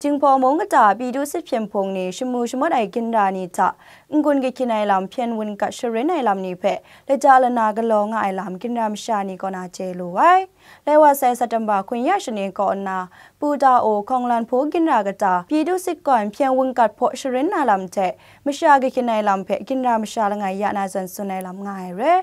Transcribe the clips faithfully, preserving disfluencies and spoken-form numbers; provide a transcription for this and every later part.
Jinghpaw mung kata Pyi Du Sit hpyen hpung ni shamu shamawt ai ginra ni hta n-gun kahkyin ai lam, hpyen wun gat sharin ai lam ni hpe lata lana galaw nga ai lam ginra masha ni kaw na chye lu ai. Lai wa sai September hkun ya shani kaw nna, Pu Ta O Hkawng Lan Hpaw ginra kata Pyi Du Sit kawn hpyen wun gat hpaw sharin na lam hte masha kahkyin ai lam hpe ginra masha langai ya na zawn tsun ai lam nga ai re.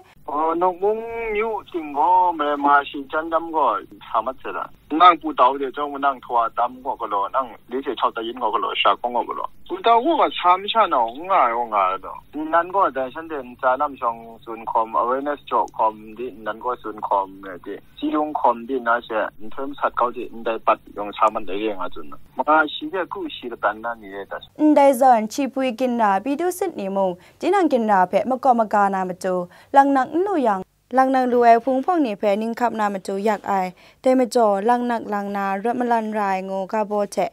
နုတ်မုံမြို့တင်ကိုမြန်မာရှေ့ချမ်းတမ်းကိုဆာမတ်စရာ nang putau de chong nang thwa tam ko kalo nang li se chau ta yin ko kalo sha kong ko kalo putau ko ka sam sha na nga yo nga do nan ko da shan de cha nam shong sun kom awareness chok kom di nan ko sun kom ne di si yung kom di na se nthum sat kau di ndai pat yong sa man de ye nga chun ma shi de ku shi ka tan na ni ye da. Ndai zawn Chipui ginra Pyi Du Sit ni mung tinang ginra hpe makawp maga na matu, langnak n lu yang, langnak lu ai hpung hpawng ni hpe ning hkap na matu yak ai, dai majaw langnak lang na rawt malan ra ai ngu ga baw hte,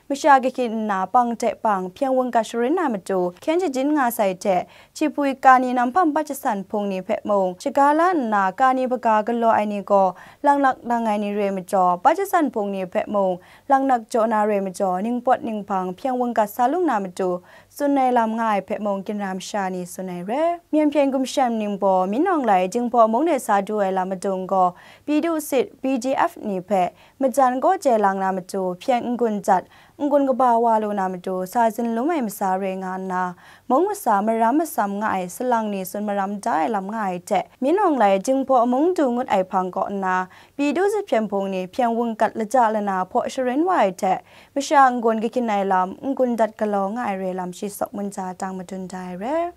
masha kahkyin nna pang hte pang hpyen wun gat sharin na matu hkyen shajin nga sai hte, Chipui ka ni nam hpam pat jasan hpung ni hpe mung shaga la nna ka ni hpaga galaw ai ni gaw langnak lang ai ni re majaw, pat jasan hpung ni hpe mung langnak jaw na re majaw, ningpawt ninghpang hpyen wun gat sa lung na matu tsun ai lam nga ai hpe mung ginra masha ni tsun ai re. Myen hpyen gumshem ningbaw Min Aung Hlaing Jinghpaw mung de sa du ai lam madung gaw, Pyi Du Sit, P D F ni hpe majan kaw chye lang na matu hpyen n-gun jat, n-gun kaba wa lu na matu sa zin lum ai masa re nga nna, mung masa maram masam nga ai salang ni tsun maram da ai lam nga ai hte, Min Aung Hlaing Jinghpaw mung du ngut ai hpang kaw nna, Pyi Du Sit hpyen hpung ni hpyen wun gat lata lana hpaw sharin wa ai hte, masha n-gun kahkyin ai lam, n-gun dat galaw nga ai re lam shi sawk munja tang madun da ai re.